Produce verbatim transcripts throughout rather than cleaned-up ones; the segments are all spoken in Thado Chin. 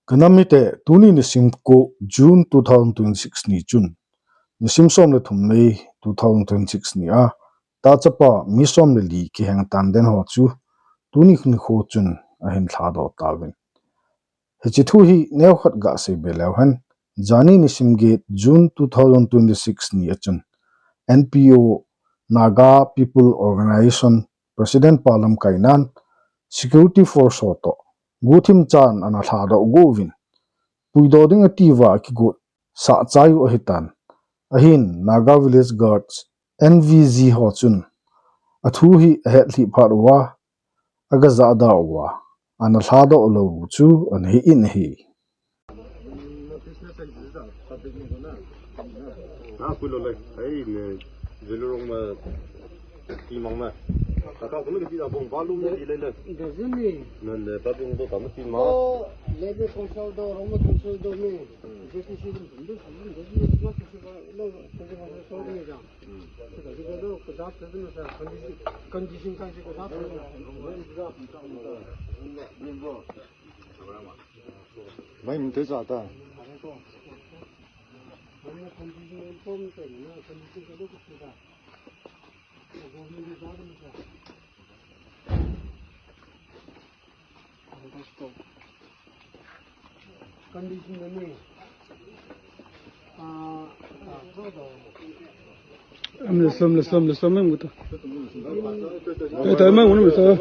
Kanam mite, tuni nisim ko June two thousand twenty-six ni chun, nisim som le thum May two thousand twenty-six ni a, tachapa mi som le li kiheng tan den ho chu, tuni nikho chun ahin lhadoh tauvin. Hiche thu hi neokhat gasei be leu hen, jani nisim get June two thousand twenty-six ni a chun, N P O, Naga People Organization President pa lamkainan, Security Force ho toh, guhthim chan ana lhadoh go uvin, puidoh ding atiuva akigot sah chai u ahitan. Ahin Naga Village Guards, N V G ho chun, athu hi ahetlhih phat uva, aga jahda uva, ana lhadoh lou u chu ana hi in ahi. Na kui lo le, ai le, zelu rong ma, ti mang ma. Ka ka kuma ti da bong ba lu ma ti le le. Nan le ba bong do ta ma ti ma. Lebe konsol do, rong ma konsol do me. Zeki si dum dum dum dum dum dum ma si ba lo, ko ma so ni ja. Condition, condition kan si ko da. Mai mun te sa ta. Condition ni. Ah, ah, Am le som, le som, le som, mai mun ta. Eh, ta mai mun ta.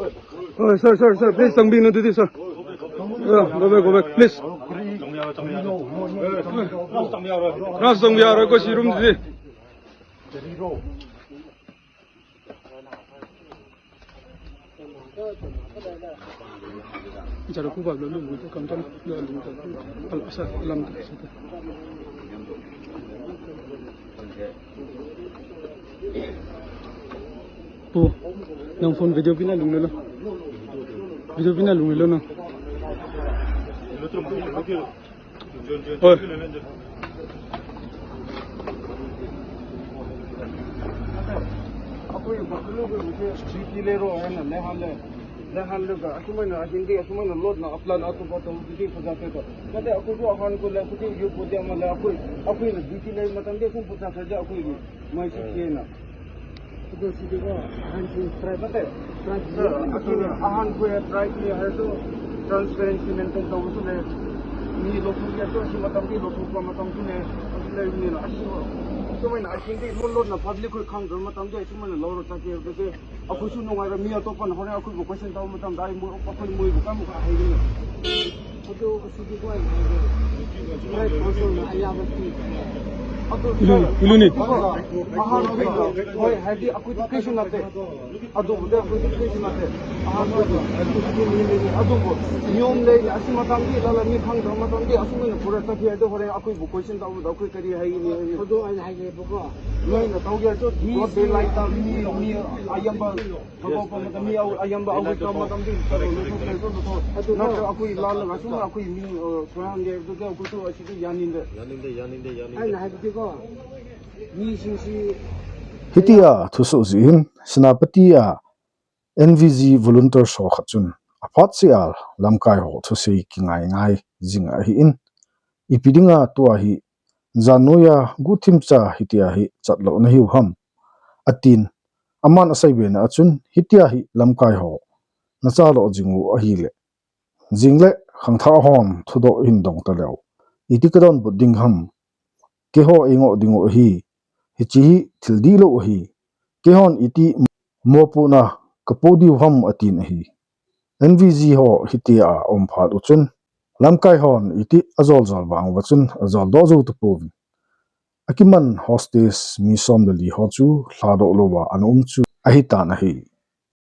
Oh, sir, sir, sir, please, sang bi no didi, sir. Yeah, go back, go back, please. Ras sang bi ara ko si room didi. Jara ku ba lo lo mu to kam tam lo lo to al asa lam to sa ta. Pu, nang phone video bina lung lo. Video bina lung lo na. Oi. Akoi bakulu ko bute street le ro hai na le han le. Le han le ga asumai na hindi asumai na lot na aplan atu ba to bute ko jate to. Kate akoi ko ahan ko le ko yu ko de ma le akoi. Akoi na bute le matan de ko ko jate ja akoi. Mai si ke na. Kudo si ko ahan si try bate. Try. Ahan ko ya try ki hai to transparency maintain to su le. Ni lo ko ya to si matam ki lo ko matam tu le. Asile ni na asu. Sumai na ahin di mo lot na public ko khang do matam de sumai na lo ro ta ke de. Akoi su nungai ra mi atopa na hore akoi ko question ta matam dai mo akoi mo ko kam ka hai ni. Ato asu di ko ai. Right, also na aya ba ti. Ato Ilu, ilu ni. Ahan ko hoi hai di akoi question na te. Ato bu de akoi question na te. Ahan ko ato bu. Niom le asu matam di la la mi khang do matam di asu mai na pura ta ki do hore akoi bu question ta bu da akoi kari hai ni. Ato ai hai le bu ko. Noi na tau ge to. What they like ta mi mi ayam ba. Natra akui lala ngasuma akui mi kurang dia tu dia kutu asitu yanin de. Yanin de, yanin de, yanin de. Ai na haibu ko. Ni sing si. Hitia thusoh jin Senapati a N V G volunteer so khat chun aphat sia lamkai ho thusei kingai ngai jing ahi in. Ipi dinga tua hi Jan noiya guhthim cha hitia hi chat lou nahiu ham? Atin, aman asei bena achun hitia hi lamkai ho nacha lou jing u ahile. Jing le khangthah hon thudoh hin dong taleu. Iti kadonbut ding ham? Keiho eingoh ding u ahi. Hiche hi thil dihlou ahi. Keihon iti mopohna kapo diu ham atin ahi. N V G ho hitia aum phat u chun, lamkai hon iti ajol jol vang uva chun ajol doh jou tapouvin. Akiman hostage mi som le li ho chu lhadoh louva ana um chu ahitan ahi.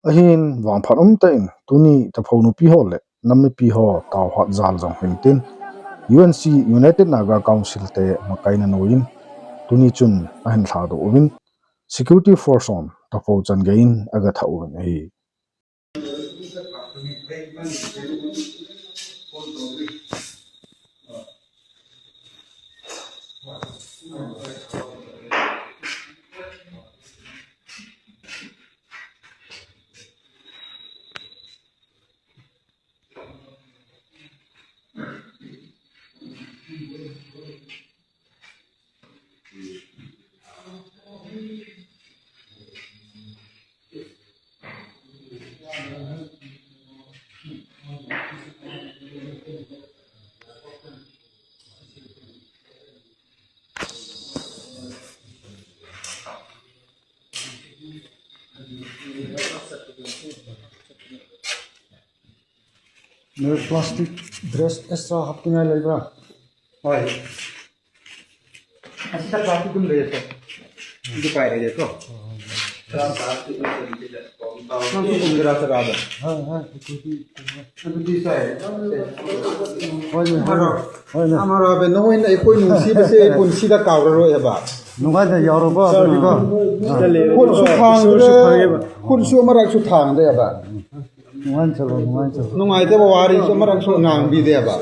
Ahin vangphat umtah in tuni taphou nupi ho le nam mipi ho taohat jal jong hintin U N C United Naga Council te makaina noiyin tuni chun ahin lhadoh uvin security force hon taphou chan geiyin agatha uvin ahi. May plastic dress extra ꯍꯥꯞꯅꯤꯡꯉꯥꯏ ꯂꯩꯕ꯭ꯔꯥ? ꯍꯣꯏ꯫ ꯑꯁꯤꯗ plastic ꯑꯗꯨꯝ ꯂꯩꯌꯦ, sir꯫ ꯑꯗꯨ ꯄꯥꯏꯔꯒꯦꯀꯣ꯫ ꯅꯪꯁꯨ ꯀꯨꯝꯒꯦꯔꯥ, sir, ꯑꯥꯗ? ꯍꯣꯏ, ꯍꯣꯏ, ꯑꯩꯈꯣꯏꯗꯤ ꯀꯨꯝꯃꯦ꯫ ꯑꯗꯨꯗꯤ, sir, ꯍꯣꯏꯅꯦ, ꯍꯣꯏꯅꯦ, ꯍꯣꯏꯅꯦ꯫ ꯑꯃꯔꯥꯕꯦ, ꯅꯈꯣꯏꯅ ꯑꯩꯈꯣꯏ ꯅꯨꯡꯁꯤꯕꯁꯦ ꯄꯨꯟꯁꯤꯗ ꯀꯥꯎꯔꯔꯣꯏ ꯍꯥꯏꯕ꯫ ꯅꯨꯡꯉꯥꯏꯅ ꯌꯥꯎꯔꯣꯀꯣ, ꯑꯗꯨꯗꯤꯀꯣ꯫ ꯈꯨꯠꯁꯨ ꯊꯥꯡꯗ, ꯈꯨꯠꯁꯨ ꯊꯥꯡꯗ ꯍꯥꯏꯕ꯫ ꯅꯨꯡꯉꯥꯏꯅ ꯆꯠꯂꯣ, ꯅꯨꯡꯉꯥꯏꯅ ꯆꯠꯂꯣ꯫ ꯅꯨꯡꯉꯥꯏꯇꯕ ꯋꯥꯔꯤꯁꯨ ꯑꯃꯔꯛꯁꯨ ꯉꯥꯡꯕꯤꯗꯦꯕ꯫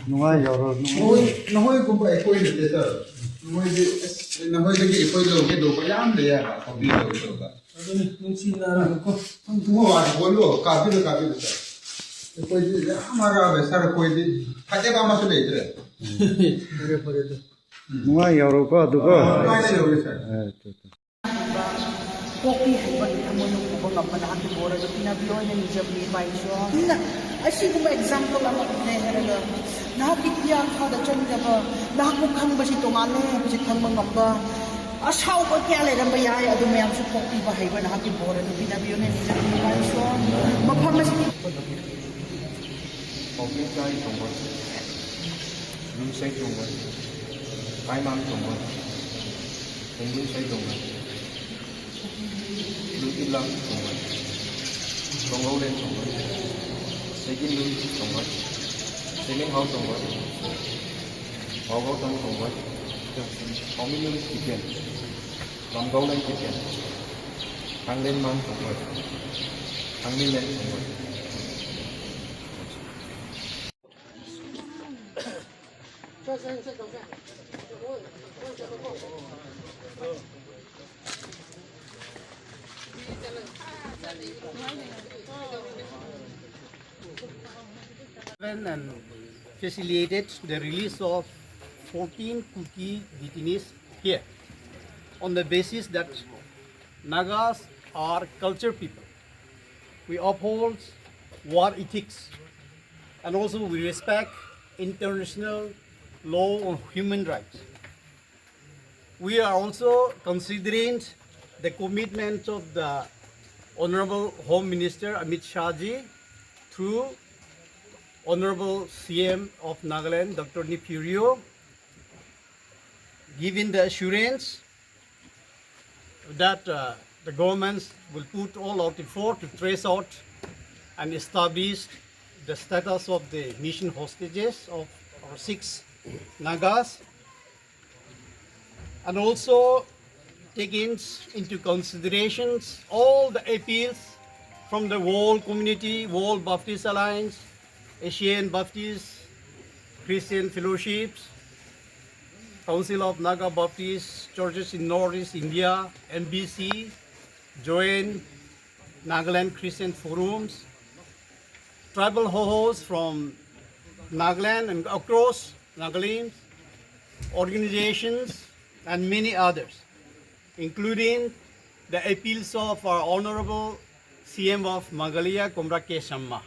ꯅꯨꯡꯉꯥꯏ ꯌꯥꯎꯔꯣ, ꯅꯨꯡꯉꯥꯏ꯫ ꯅꯈꯣꯏ, ꯅꯈꯣꯏꯒꯨꯝꯕ ꯑꯩꯈꯣꯏꯅ ꯅꯠꯇꯦ, sir꯫ ꯅꯈꯣꯏꯗꯤ, ꯑꯁ, ꯅꯈꯣꯏꯗꯒꯤ ꯑꯩꯈꯣꯏ ꯂꯧꯒꯦ ꯇꯧꯕ ꯌꯥꯝ ꯂꯩ ꯍꯥꯏꯕ, ꯇꯧꯕꯤꯗꯧꯒꯦ ꯇꯧꯕ꯫ ꯑꯗꯨꯅꯤ, ꯅꯨꯡꯁꯤꯅꯔꯒꯀꯣ꯫ ꯊꯝꯃꯣ, ꯋꯥꯗꯤ ꯍꯣꯜꯂꯣ, ꯀꯥꯕꯤꯔꯣ, ꯀꯥꯕꯤꯔꯣ, sir꯫ ꯑꯩꯈꯣꯏꯗꯤ ꯌꯥꯝ ꯍꯔꯥꯎꯋꯦ, sir, ꯑꯩꯈꯣꯏꯗꯤ ꯊꯥꯖꯕ ꯑꯃꯁꯨ ꯂꯩꯇ꯭ꯔꯦ꯫ ꯐꯔꯦ, ꯐꯔꯦ, ꯑꯗꯨ꯫ ꯅꯨꯡꯉꯥꯏ ꯌꯥꯎꯔꯣꯀꯣ, ꯑꯗꯨꯀꯣ꯫ ꯅꯨꯡꯉꯥꯏꯅ ꯌꯥꯎꯔꯦ, sir꯫ ꯑꯦ, ꯑꯠꯆꯥ, ꯑꯠꯆꯥ꯫ ꯄꯣꯛꯄꯤ ꯍꯩꯕꯒꯤ ꯊꯃꯣꯏꯅ ꯎꯕ ꯉꯝꯕ ꯅꯍꯥꯛꯀꯤ ꯕꯣꯔ ꯑꯗꯨ ꯄꯤꯅꯕꯤꯌꯣ ꯍꯥꯏꯅ ꯅꯤꯖꯕꯅꯤ, ꯏꯄꯥ ꯏꯁꯣꯔ꯫ ꯑꯗꯨꯅ ꯑꯁꯤꯒꯨꯝꯕ example ꯑꯃ ꯎꯠꯂꯦ ꯍꯥꯏꯔꯒ ꯅꯍꯥꯛꯀꯤ ꯏꯌꯥ ꯈꯥꯗ ꯆꯪꯗꯕ, ꯅꯍꯥꯛꯄꯨ ꯈꯪꯕꯁꯤ ꯇꯣꯉꯥꯜꯂꯦ ꯍꯥꯏꯕꯁꯤ ꯈꯪꯕ ꯉꯝꯕ, ꯑꯁꯥꯎꯕ ꯀꯌꯥ ꯂꯩꯔꯝꯕ ꯌꯥꯏ, ꯑꯗꯨ ꯃꯌꯥꯝꯁꯨ ꯀꯣꯛꯄꯤꯕ ꯍꯩꯕ ꯅꯍꯥꯛꯀꯤ ꯕꯣꯔ ꯑꯗꯨ ꯄꯤꯅꯕꯤꯌꯨꯅꯦ, ꯅꯤꯖꯕꯅꯤ, ꯏꯄꯥ ꯏꯁꯣꯔ꯫ ꯃꯐꯝ ꯑꯁꯤꯒꯤ ꯄꯥꯎꯄꯤꯟ ꯀꯥꯏ ꯊꯣꯡꯕ, ꯂꯨꯟꯁꯩ ꯊꯣꯡꯕ, ꯀꯥꯏꯃꯥꯡ ꯊꯣꯡꯕ, ꯈꯣꯡꯒꯨꯟꯁꯩ ꯊꯣꯡꯕ, ꯂꯨꯇꯤꯂꯥꯡ ꯊꯣꯡꯕ, ꯇꯣꯡꯒꯧꯂꯦꯟ ꯊꯣꯡꯕ, ꯁꯩꯒꯤꯟꯂꯨꯟ ꯊꯣꯡꯕ, ꯁꯩꯃꯦꯟꯍꯥꯎ ꯊꯣꯡꯕ, ꯄꯥꯎꯒꯧꯇꯪ ꯊꯣꯡꯕ, ꯄꯥꯎꯃꯤꯂꯨꯟ ꯀꯤꯄꯦꯟ, ꯂꯝꯒꯧꯂꯦꯟ ꯀꯤꯄꯦꯟ, ꯊꯥꯡꯂꯦꯟꯃꯥꯡ ꯊꯣꯡꯕ, ꯊꯥꯡꯃꯤꯂꯦꯟ ꯊꯣꯡꯕ꯫ And facilitated the release of fourteen Kuki detainees here on the basis that Nagas are culture people. We uphold war ethics, and also we respect international law on human rights. We are also considering the commitment of the Honorable Home Minister Amit Shah ji through Honorable C M of Nagaland, Doctor Neiphiu Rio, giving the assurance that, uh, the government will put all out effort to trace out and establish the status of the mission hostages of our six Nagas, and also taking into considerations all the appeals from the world community, World Baptist Alliance, Asian Baptist Christian Fellowships, Council of Naga Baptist Churches in Northeast India, M B C, Joint Nagaland Christian Forums, tribal hohos from Nagaland and across Nagaland, organizations, and many others, including the appeals of our Honorable C M of Meghalaya, Conrad K Sangma.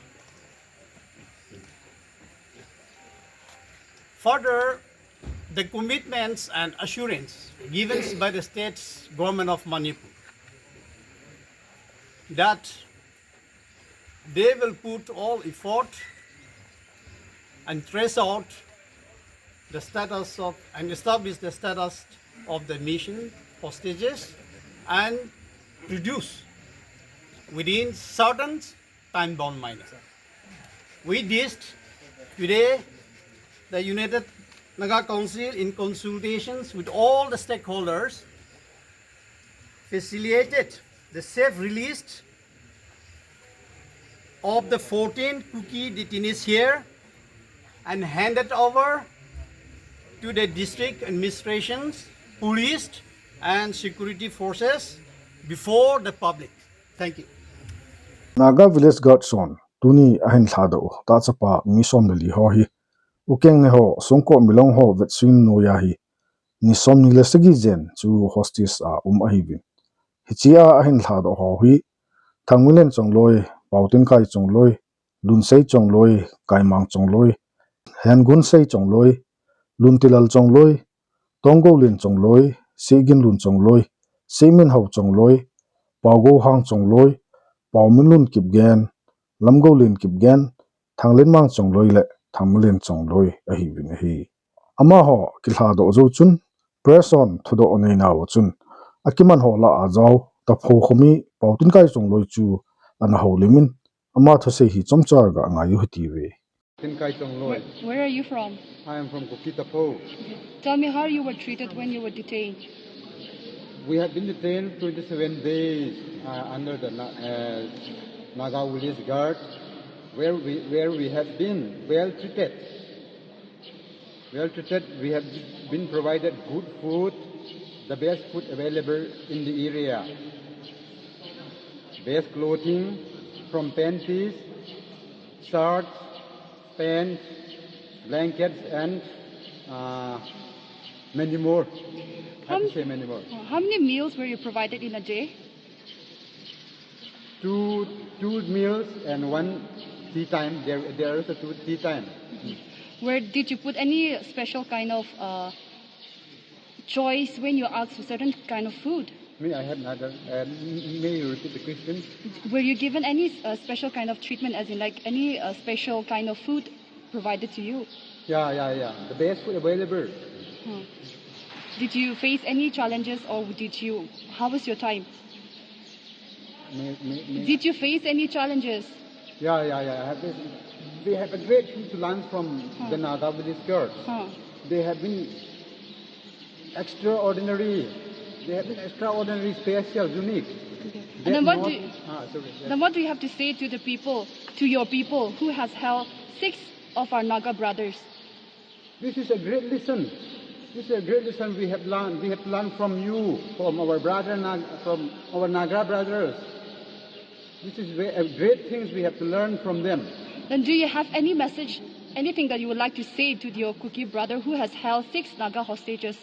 Further, the commitments and assurance given by the state government of Manipur that they will put all effort and trace out the status of, and establish the status of the mission hostages and produce within certain time-bound manner. With this, today, the United Naga Council, in consultations with all the stakeholders, facilitated the safe release of the fourteen Kuki detainees here and handed over to the district administrations, police, and security forces before the public. Thank you. Naga Village Guard hon tuni ahin lhadoh u tahchapa mi som le li ho hi, ukeng ne ho, Songko Milong ho vetsuina noiya hi ni som ni le sagi jen chu hostage a um ahiuvin. Hichea ahin lhadoh ho hi Thangminlen Chongloi, Paotinkai Chongloi, Lunsei Chongloi, Kaimang Chongloi, Hengunsei Chongloi, Luntilal Chongloi, Tonggoulen Chongloi, Seiginlun Chongloi, Seiminhao Chongloi, Paogouhang Chongloi, Paominlun Kipgen, Lamgoulen Kipgen, Thanglenmang Chongloi le Thangmalen Chongloi ahiuvin ahi. Amaho kilhadoh jou chun, press hon thudoh anei nauva chun, akiman ho lah a jao, Tapho khomi Pau Tinkai Chongloi chu ana houlimin, ama thusei hi chomcha ga ngai u hite ve. Tinkai Chongloi. Where, where are you from? I am from Kuki Tapho. Tell me how you were treated when you were detained. We have been detained twenty-seven days, uh, under the Na-, uh, Naga village guard, where we, where we have been well treated. Well treated, we have been provided good food, the best food available in the area. Best clothing, from panties, shirts, pants, blankets, and, uh, many more. I have to say many more. How many meals were you provided in a day? Two, two meals and one tea time. There, there are also two tea time. Where did you put any special kind of, uh, choice when you ask for certain kind of food? Me, I have neither. Uh, m-, may you repeat the question? Were you given any, uh, special kind of treatment, as in, like, any, uh, special kind of food provided to you? Yeah, yeah, yeah. The best food available. Hmm. Did you face any challenges, or did you, how was your time? Me, me, me. Did you face any challenges? Yeah, yeah, yeah. I have this, we have a great thing to learn from, huh, the Naga village girls. Huh. They have been extraordinary. They have been extraordinary, special, unique. Okay. And then what do you, ah, sorry, yes. Then what do you have to say to the people, to your people who has held six of our Naga brothers? This is a great lesson. This is a great lesson we have learned. We have to learn from you, from our brother Nag-, from our Naga brothers. This is ve-, a great things we have to learn from them. Then do you have any message, anything that you would like to say to your Kuki brother who has held six Naga hostages?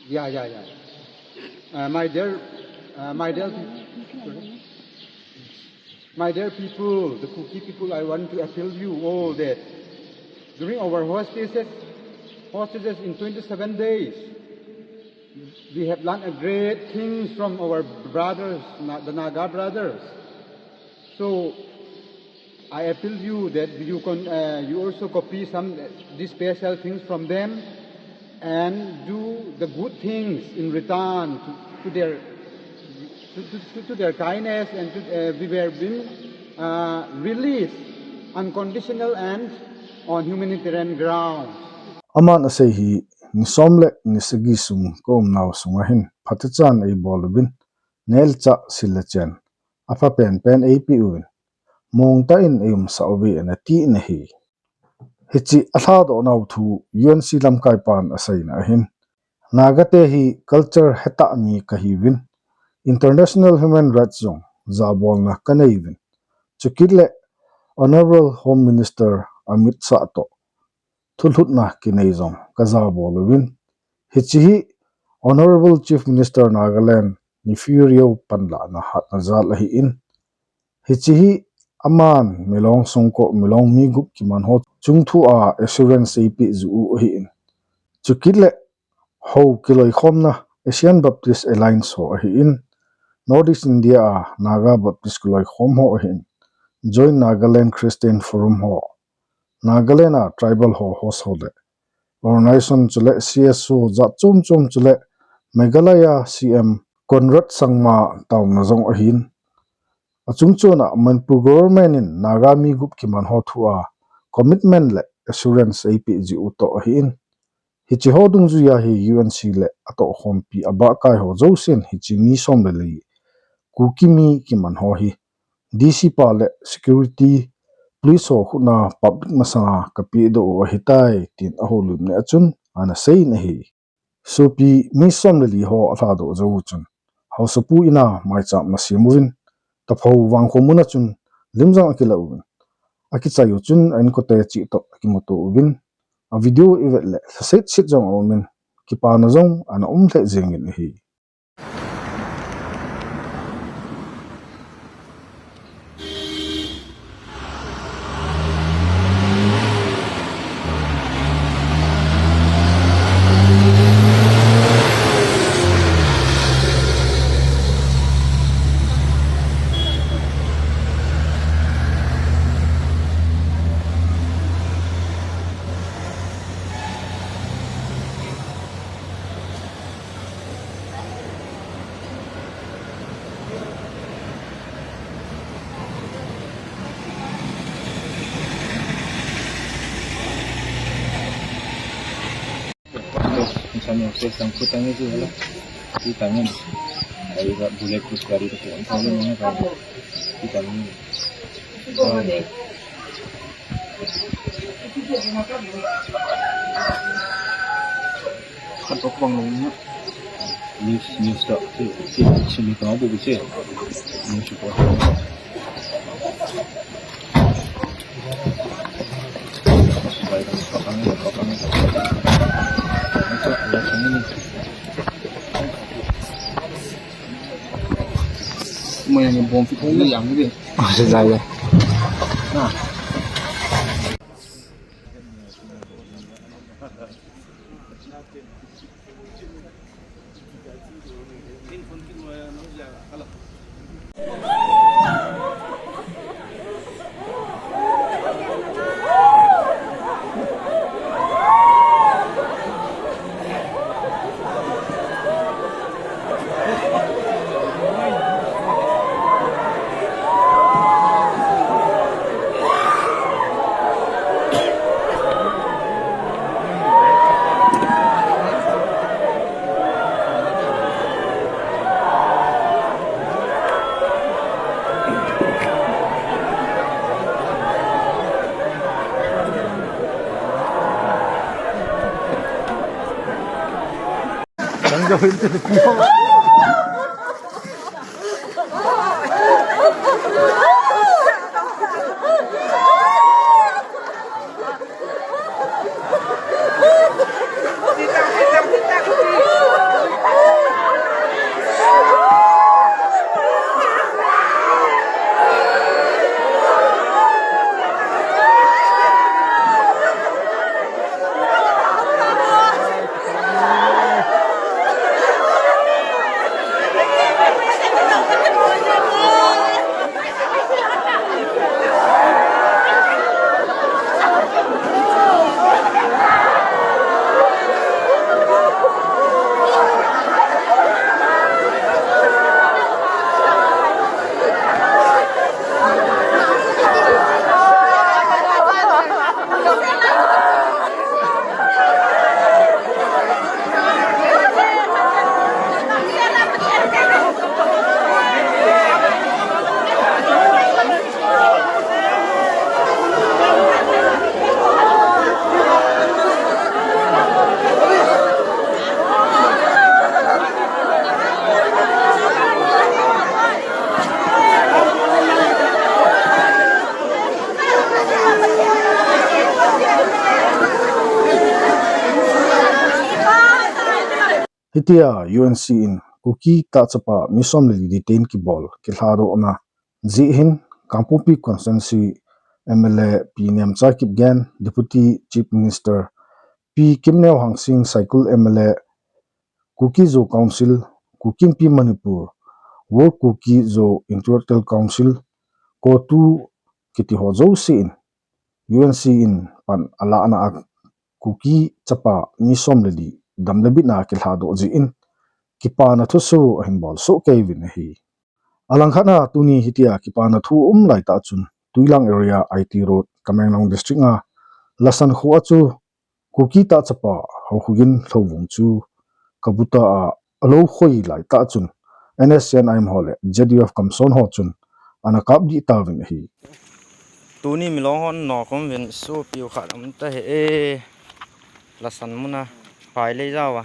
Yeah, yeah, yeah. Uh, my dear, uh, my dear, my dear people, the Kuki people, I want to appeal you all that during our hostages, hostages in twenty-seven days, we have learned a great things from our brothers, Na-, the Naga brothers. So, I appeal you that you can, uh, you also copy some, uh, these special things from them and do the good things in return to, to their, to, to, to, to their kindness and to, uh, we were being, uh, released unconditional and on humanitarian grounds. Aman asei hi, ni som le ni sagi sung ka umnau sunga hin phatechan eibol uvin, neh le chah, sil le chen apha penpen eipeh uvin, mongtah in eiumsah uve, ana ti in ahi. Hiche alhadoh nau thu U N C lamkaipan aseina ahin, Naga te hi culture hetah mi kahiuvin, international human rights jong jabolna kaneiuvin, chukit le Honorable Home Minister Amit Shah toh thulhutna kinei jong kajabol uvin. Hiche hi Honorable Chief Minister Nagaland Neiphiu Rio panlahna hatna jal ahin, hiche hi aman Milong songko, Milong mi gup kiman ho chungthua assurance eipeh jiu ahin, chukit le hou kiloikhomna Asian Baptist Alliance ho ahin, North East India a Naga Baptist kiloikhom ho ahin, Joint Nagaland Christian Forum ho, Nagaland a tribal ho host ho le organization chule C S O jat chom chom chule Meghalaya C M Conrad Sangma taona jong ahin, achungchona Manipur government in Naga mi gup kiman ho thua commitment le assurance eipeh jiu toh ahin, hiche ho dungjuiya hi U N C le atohkhompi abahkai ho jousen hiche mi som le li Kuki mi kiman ho hi D C pa le security police ho khutna public masanga kapehdoh u ahitai, tin ahoulimna a chun ana seiyin ahi. Sopi mi som le li ho alhadoh jou u chun, haosapu ina maicham ana sem uvin, Tapho vangkho muna chun lim jong akilah uvin, akichai u chun a-inkote cheh toh akimuto uvin, a video ivet le lhasetset jong aumin, kipana jong ana um lheh jengin ahi. Sangkut tangi tu lah. Di tangi. Dari bullet proof gari tu. Kalau mana kan? Di tangi. Kan kau kuang lagi. News, news tak. Si, si, si, ni kau buku si. News report. Mo yang bom fit ho yang ni. Ah, sejai ya. Na. Hitia U N C in Kuki tahchapa mi som le li detain kibol kilhadohna jeh hin Kangpokpi constituency M L A Pi Nemcha Kipgen, Deputy Chief Minister Pi Kimneo Hangsing, Saikul M L A, Kuki Zo Council, Kuki Inpi Manipur, World Kuki Zo Intellectual Council, CoTU, kiti ho jouse in U N C in pan alahna a Kuki chapa mi som le li dam le bitna kilhadoh jeh in kipana thusoh ahin bol soh kei uvin ahi. Alangkhat a tuni hitia kipana thu um lai tah chun Tuilang area, I T Road, Tamenglong District a Lasan kho a chu Kuki tahchapa Haokhugen Lhouvum chu kabuta a alou khoi lai tah chun N S C N I M ho le Z U F Kamson ho chun ana kap dih tauvin ahi. Tuni Milong hon nokhom uvin sopiu khat um tahih e. Lasan muna phai lei jawa.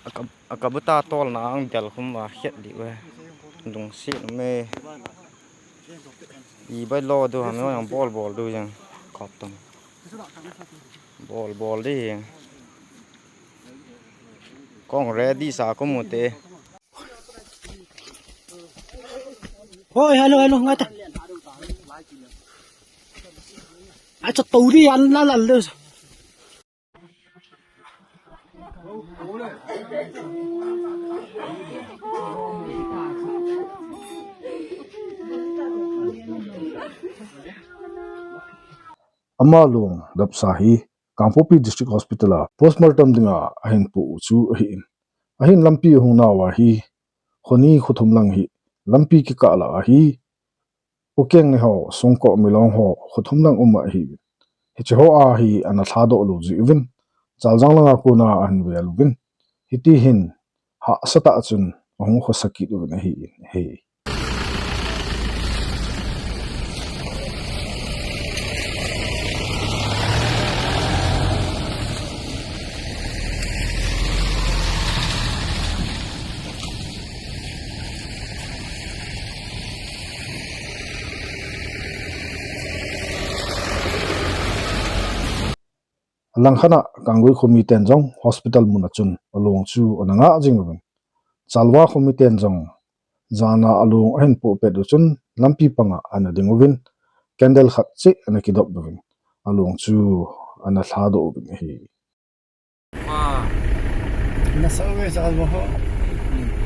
Aka, akabuta tolna ang del khum va khiat dih uve. Lungset um e. Ibai lo du ham, jong bol bol du jong. Khop tong. Bol bol di jong. Kong ready sa ko mu te. Hoi, hello, hello, ngai ta. Ai, cha to di an la la le. Ama lung dapsa hi Kangpokpi District Hospital a postmortem dinga ahin pu u chu ahin. Ahin lampi ahung nau ahi, khoni khothum lang hi, lampi kikah lah ahi, Ukeng ni ho, Songko Milong ho, khothum lang um ahi. Hiche ho ahi ana lhadoh lou jeh uvin, Chaljang langa kona ahin vel uvin. Hiti hin hahsa tah chun ahung khosa kit uvin ahi, ahi. Alangkhat a Kanggui khomi ten jong hospital mun a chun along chu ana ngah jing uvin. Chalwa khomi ten jong jana along ahin pohpet u chun lampi panga ana ding uvin, candle khat cheh ana kidop uvin, along chu ana lhadoh uvin ahi. Nasa uve Chalwa ho.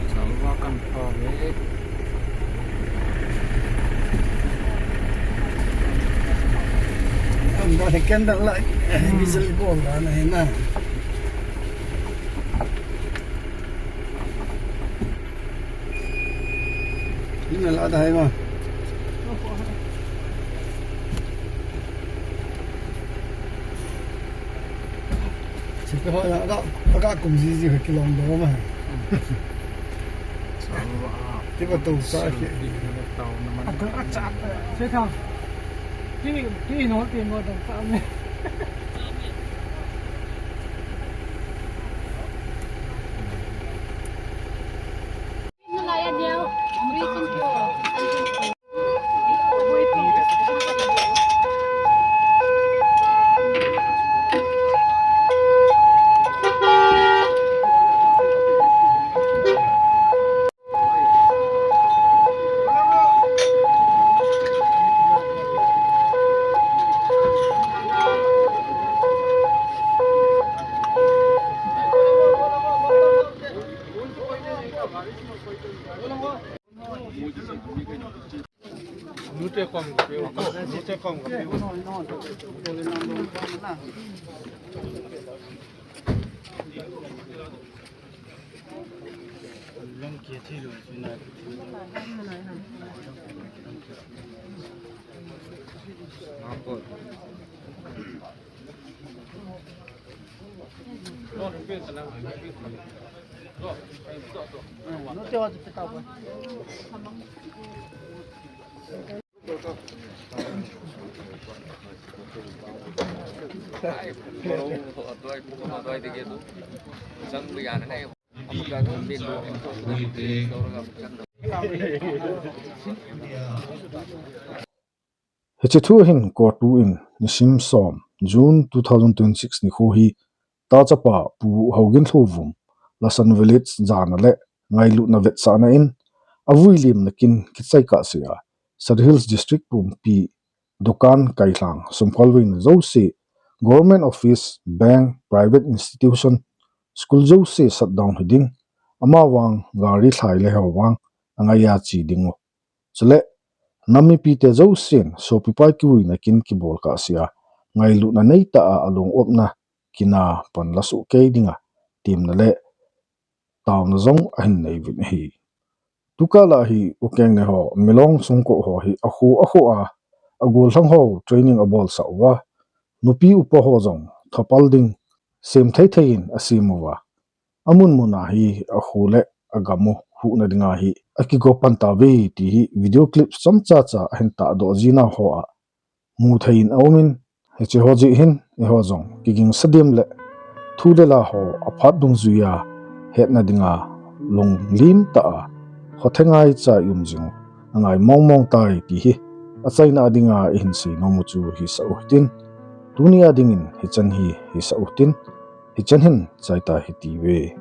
Chalwa kan pha ve. An da candle light, diesel gold ana hina. Ina la da hai ma. Sipi ho ya ga, ga kum zizi ka kilong do ma. Ti ba to sa ki. Atu acha. Se tha. Ti, ti no ti mo dong sa me. Hiche thu hin CoTU in nisim som, June two thousand twenty-six nikho hi tachapa Pu Haogin Lhouvum, Lasan Village jana le ngailutna vetsahna in avui limna kin kichai kahsea, Sadar Hills District pumpi dukan, kailhang, sumkolveina jouse, government office, bank, private institution, school jouse shutdown hiding, amavang gari lhai le ho vang angaiya che dingu. Chule nam mipite jousen sopipa kivuina kin kibol kahsea, ngailutna neitah a along opna kina pan lasoh kei dinga temna le taona jong ahin nei uvin ahi. Tukal a hi Ukeng ne ho, Milong sungkoh ho hi akho akho a, agollhang ho training abolsah uva, nupi upa ho jong thopal ding sem thei thei in asem uva, amun mun a hi akho le agam u huhna dinga hi akigo pan tauve ti hi video clips chomcha cha ahin tahdoh jinau ho a mu thei in aumin, hiche ho jeh hin eiho jong kigingsa dem le thu le la ho aphat dungjuia hetna dinga lunglim tah a khothengai cha i um jing u angai mong mong tai ti hi achaina dinga ihin seinom u chu hisah u hitin, tunia dingin hichan hi hisah u hitin, hichan hin chaita hitiuve.